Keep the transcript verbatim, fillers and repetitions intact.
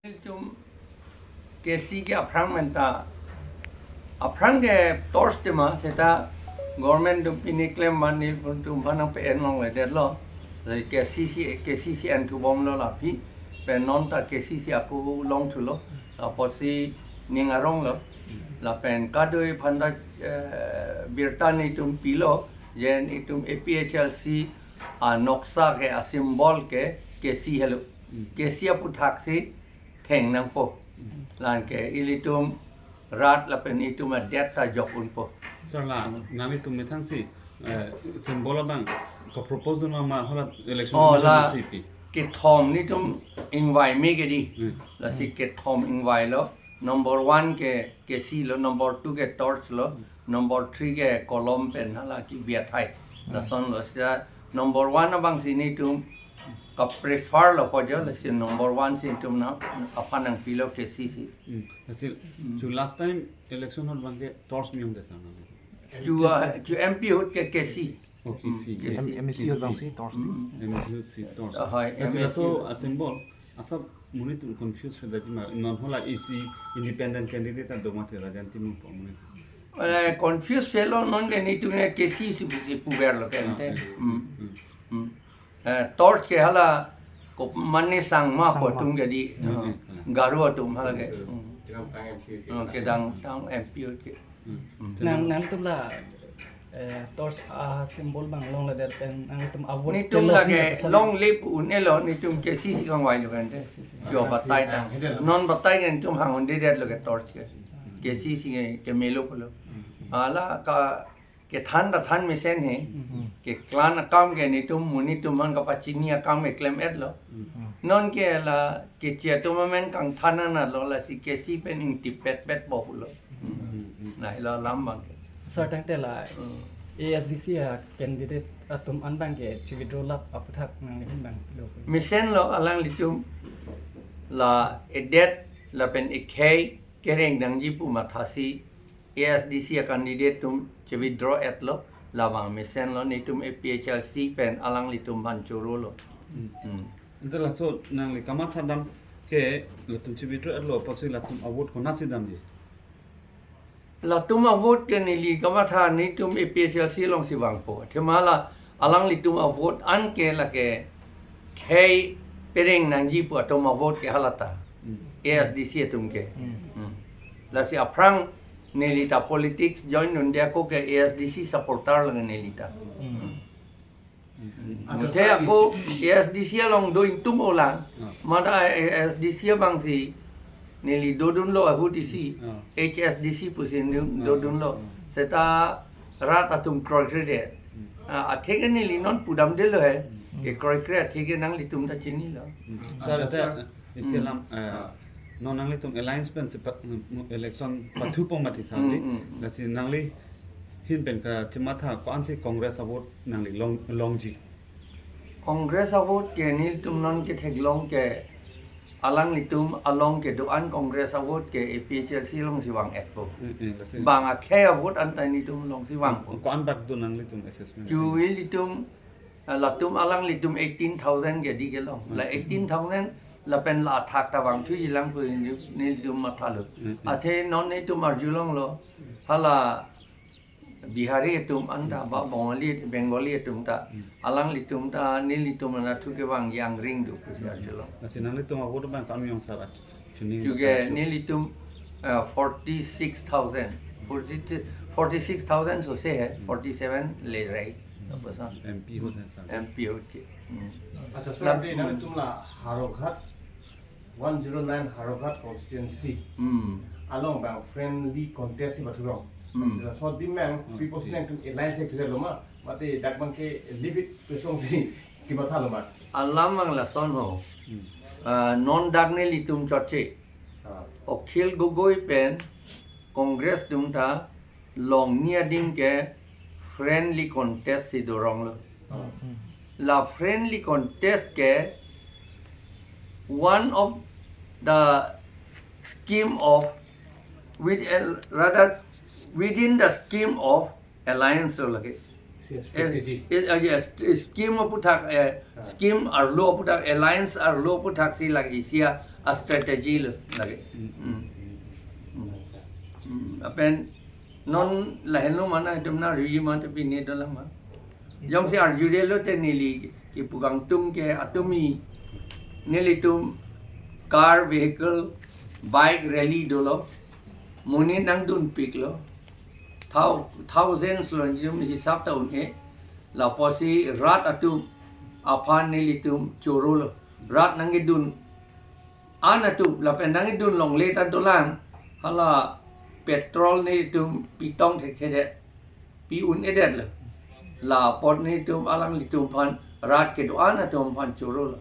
Itum K C ke aphrang menta, aphrang ke torch tema seta government atum pini klem mani pun atum aphan nangpe-en longledetlo. Jadi K C C, K C C en thubomlo la aphi. Pen non ta K C C ako longthulo. Apotsi ning aronglo. Lapen kadoi aphan ta, eh, birta nelitum pilo. Jen itum A P H L C anoksa ke, asymbol ke K C helo. Hmm. K C aputhaksi theng nangpo. Hmm. Lake ilitum rat lapen itum adet ta jok unpo. Sir, la, hmm, nanglitum methangsi, eh, symbol abang ke-propose dun ma, hala election, oh, commission la, si pi? Kethom nelitum ingvai me ke di. Hmm. Lasi, hmm, kethom ingvailo. Number one ke K C lo, number two ke torch lo, hmm, number three ke kolom pen hala kibi athai. Hmm. Lasonlo, seta number one abangsi nelitum ka-prefer lo po jo, lasi number one si itum nangphan nangpilo K C C. Hmm. Lasi, hmm, chu last time election ahut abang ke torch me-ongde sir, na? Chu, ah, chu M P ahut ke K C. Oh, K C. Hmm, K C. M-, M C ahut abangsi torch. Hmm. M C ahut si torch. Ah, hoi, lasi M C. Laso asymbol, asap monit atum confuse heda ji ma, non hala isi independent candidate ta do mati Rajan Timung po monit. Eh, confuse helo, non ke nelitum ke K C si pusi puverlo ke ante. Ah, eh. Hmm. Hmm. Hmm. Eh, torch ke hala ko mane Sangma, Sangma po atum ke di, hmm, eh, hmm, Garo atum hala ke. Hmm. Hmm. Hmm, kedamtang M P ahut ke. Hmm. Hmm. Nang, nangtum la, eh, torch asymbol abang longledet pen nangtum avote nelitum ke lasi lake apa sa? Longle pu un-elo, nelitum K C C kangvailo ke ante. K C C. Jo batai tang. Non batai ke nelitum hang-un-edetlo ke torch ke. Hmm. K C C ke, kemelo pulo. Hmm. Hala ka kethan ta than mesen he. Hmm. Keklang akam ke nelitum, monit atum aphan kapachini akam ke klem-etlo. Hmm. Non ke la kechi atum amen kangthan anlo, lasi K C pen ingtipet pet po pulo. Hmm. Hmm. Lahelo alam abang ke. Sir, tangte la, hmm, A S D C a-candidate atum an abang ke chi-withdraw lap aputhak nangli ahin abang pilo? Mesenlo, alanglitum la edet lapen ekhei kereng nangji pu mathasi A S D C a-candidate atum chi-withdraw etlo, labang mesenlo, nelitum A P H L C pen alanglitum aphan chorolo. Hmm. Hmm. Ante laso nangli kamatha dam ke latum chi-withdraw etlo, apotsi latum avote konatsi damji? Latum avote ke neli kamatha nelitum A P H L C alongsi vangpo. Athema la alanglitum avote an ke lake khei pereng nangji pu atum avote ke hala ta. Hmm. A S D C atum ke. Hmm. Hmm. Lasi aphrang neli ta politics join dunde ako ke A S D C supporter lang neli ta. Hmm. Hmm. Hmm. Accha, muthe sir, ako is- A S D C along do ingtum olang. Ah. Mada A S D C abangsi neli dodunlo ahut isi. Ah. H S D C pusi ni, ah, dodunlo. Ah. Seta rat atum kroikre det. Hmm. Ah, athe ke neli non pudamdetlo he. Hmm. Kekroikre athe ke nanglitum ta chinilo. Hmm. Sir, accha, sir, isi, hmm, alam, eh, ah, non nanglitum alliance pensi pa-, mm, election pathupo mati sandi. Hmm, hmm, hmm. Lasi nangli ahin pen kachimatha ko-ansi Congress avote nangli long, longji? Congress avote ke nelitum non ketheklong ke alanglitum along kedo-an Congress avote ke A P H L C alongsi vang-etpo. Hmm, hmm, lasi. Bang akhei avote anta nelitum alongsi vangpo. Ko-an bak do nanglitum assessment? Chu ilitum, eh, latum alanglitum eighteen thousand ke di kelong. La, hmm, eighteen thousand lapen la athak ta vangthuji lang pu nelitum mathalo. Hmm, hmm. Athe non nelitum arjulonglo. Hala Bihari atum anta, hmm, ba Bengali, Bengali atum ta, hmm, alanglitum ta nelitum anatthu kevang angring do pusi, hmm, arjulong. Lasi nanglitum avote abang kam yong sara? Chuning chu ke ta chu- nelitum, eh, forty-six thousand. Forty, forty-six thousand sose he, hmm, forty-seven le rai. Hmm. Apa sa? M P ahut he sir. M P ahut ke. Hmm. Accha, sir, lap-, ante, hmm, nangtum la Howraghat, one zero nine Howraghat constituency, hmm, along abang friendly contest si pathurong. Hmm. Sila so dim abang, hmm, pipo si nangtum alliance si thurelo ma, mate dak abang ke leave it pu asonsi kemathalo ma? Alam abang lason ho. Hmm. Ah, non dak nelitum chotche. Ah. Akhil Gogoi pen Congress atum ta longni adim ke friendly contest si doronglo. Ah. La friendly contest ke one of the scheme of, with, rather, within the scheme of alliance lo lake. Yes, strategy. Eh, eh, ah, yes, scheme aputhak, eh, ah, scheme arlo aputhak, alliance arlo aputhak si lake isi a a strategy lo lake. Hmm. Hmm. Hmm. Lapen non lahenlo mana itum na ri ma te pine dolang ma. Jongsi arjurelo te neli ipu kangtung ke atumi nelitum car, vehicle, bike rally dolo. Monit nangdunpiklo. Thou-, thousands lo nelitum hisap ta un-e. Lapusi rat atum aphan nelitum chorolo. Rat nangkedun an atum, lapen nangkedun longle ta dolang, hala petrol nelitum pitong thekthedet, pi un-edet lo. La apot nelitum alanglitum aphan rat kedo-an atum aphan chorolo.